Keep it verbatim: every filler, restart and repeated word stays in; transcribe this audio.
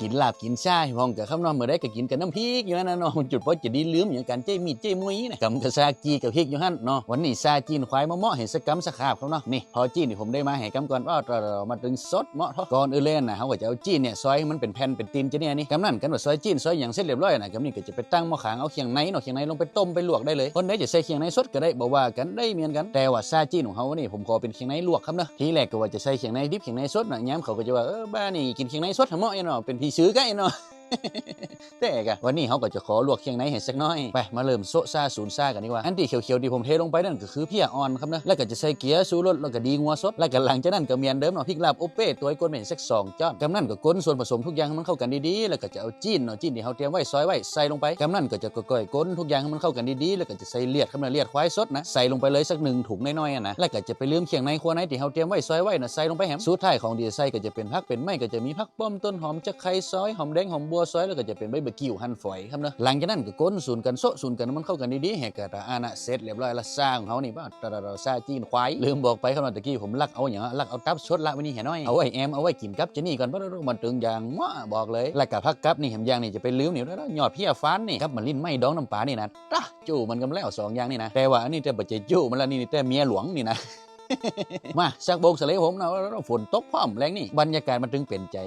กิ๋นลาบกิ๋นซาพ่องเกอะครับเนาะ เมื่อใดก็กิ๋นกับน้ำพริกอยู่หั้นน่ะเนาะ มันจุดปอจะดีลืมอย่างก๋านใจ๊มีดใจ๊มุยนะ กำกับซาจี๋กับพริกอยู่หั้นเนาะ วันนี้ซาจี๋ขวายมาเหมาะหื้อสักกำสักคาบครับเนาะ นี่ พอจี๋นี่ผมได้มาแหมกำก่อน อ้อ มาตึงสดเหมาะเถาะ ก่อนอื่นเลยนะ เฮาก็จะเอาจี๋เนี่ยซอยหื้อมันเป๋นแผ่นเป๋นติ่มจะเนี่ยนี่ กำนั้นกั๋นว่าซอยจี๋ซอยหยังเสร็จเรียบร้อยนะ กำนี้ก็จะไปตั้งหม้อขางเอาเคียงในเนาะ เคียงในลงไปต้มไปลวกได้เลย คนใดจะใส่เคียงในสดก็ได้ บ่ว่ากั๋นได้เหมือนกั๋น แต่ว่าซาจี๋ของเฮานี่ผมขอเป๋นเคียงในลวกครับเนาะ ทีแรกก็ว่าจะใส่เคียงในดิบเคียงในสดนะ ยามเขาก็จะว่า เออ บ้านี่กิ๋นเคียงในสดหะเหมาะเนาะ เป๋นผีสือก้าเนาะ แต่กะวันนี้เฮาก็จะขอลวกเคียงในหื้อสักหน้อย ไป มาเริ่มโซะซาสูนซากั๋นดีกว่า อันตี้เขียวๆตี้ผมเทลงไปนั่นก็คือเพี้ยอ่อนครับเนาะ แล้วก็จะใส่เกียร์ชูรส แล้วก็ดีงัวสด แล้วก็หลังจากนั้นก็เหมือนเดิมเนาะ พริกลาบอบเป้ ตวยก้นเป๋นสักสองจ๊อน กำนั้นก็ก้นส่วนผสมทุกอย่างหื้อมันเข้ากั๋นดีๆ แล้วก็จะเอาจี๋เนาะ จี๋ตี้เฮาเตรียมไว้ซอยไว้ใส่ลงไป กำนั้นก็จะก้อยๆก้นทุกอย่างหื้อมันเข้ากั๋นดีๆ แล้วก็จะใส่เลือดครับเนาะ เลือดควายสดนะ ใส่ลงไปเลยสักหนึ่งถุงน้อยๆอะนะ แล้วก็จะไปลืมเคียงในครัวในตี้เฮาเตรียมไว้ซอยไว้นะ ใส่ลงไปแหม สุดท้ายของตี้ใส่ก็จะเป๋นผักเป๋นไม้ ก็จะมีผัก ป้อม ต้นหอม จะใค่ซอย หอมแดง หอมบัวซอย แล้วก็จะเป๋นใบบ่ากิ่วหั่นฝอยครับเนาะ หลังจากนั้นก็ก้นสูนกั๋น โซะสูนกั๋น มันเข้ากั๋นดีๆ แหม กะตาอานะ เสร็จเรียบร้อยละ ซาของเฮานี่ ป้า ตาดาดา ซาจี๋ขวาย ลืมบอกไปครับเนาะ ตะกี้ผมลักเอาหยังอะ ลักเอาตับสดละไว้นี่แหมหน้อย เอาไว้แอม เอาไว้กิ๋นกับจะนี่ก่อน ป้าดาดา มันตึงอย่างเหมาะบอกเลย แล้วก็ผักกับนี่แหมอย่างนี่จะไปลืมนี่ ยอดเพี้ยฟ้านนี่ กับมะลินไหม้ดองน้ำป๋านี่นะ ตะ จู๊มันกำแล้วสองอย่างนี่นะ แต่ว่าอันนี้แต่บ่ใจ้จู๊มันละ นี่แต่เมียหลวงนี่นะ มา สักโบกสะเลผมนะ ฝนตกพร้อมแลงนี่ บรรยากาศมันตึงเป๋นใจ๋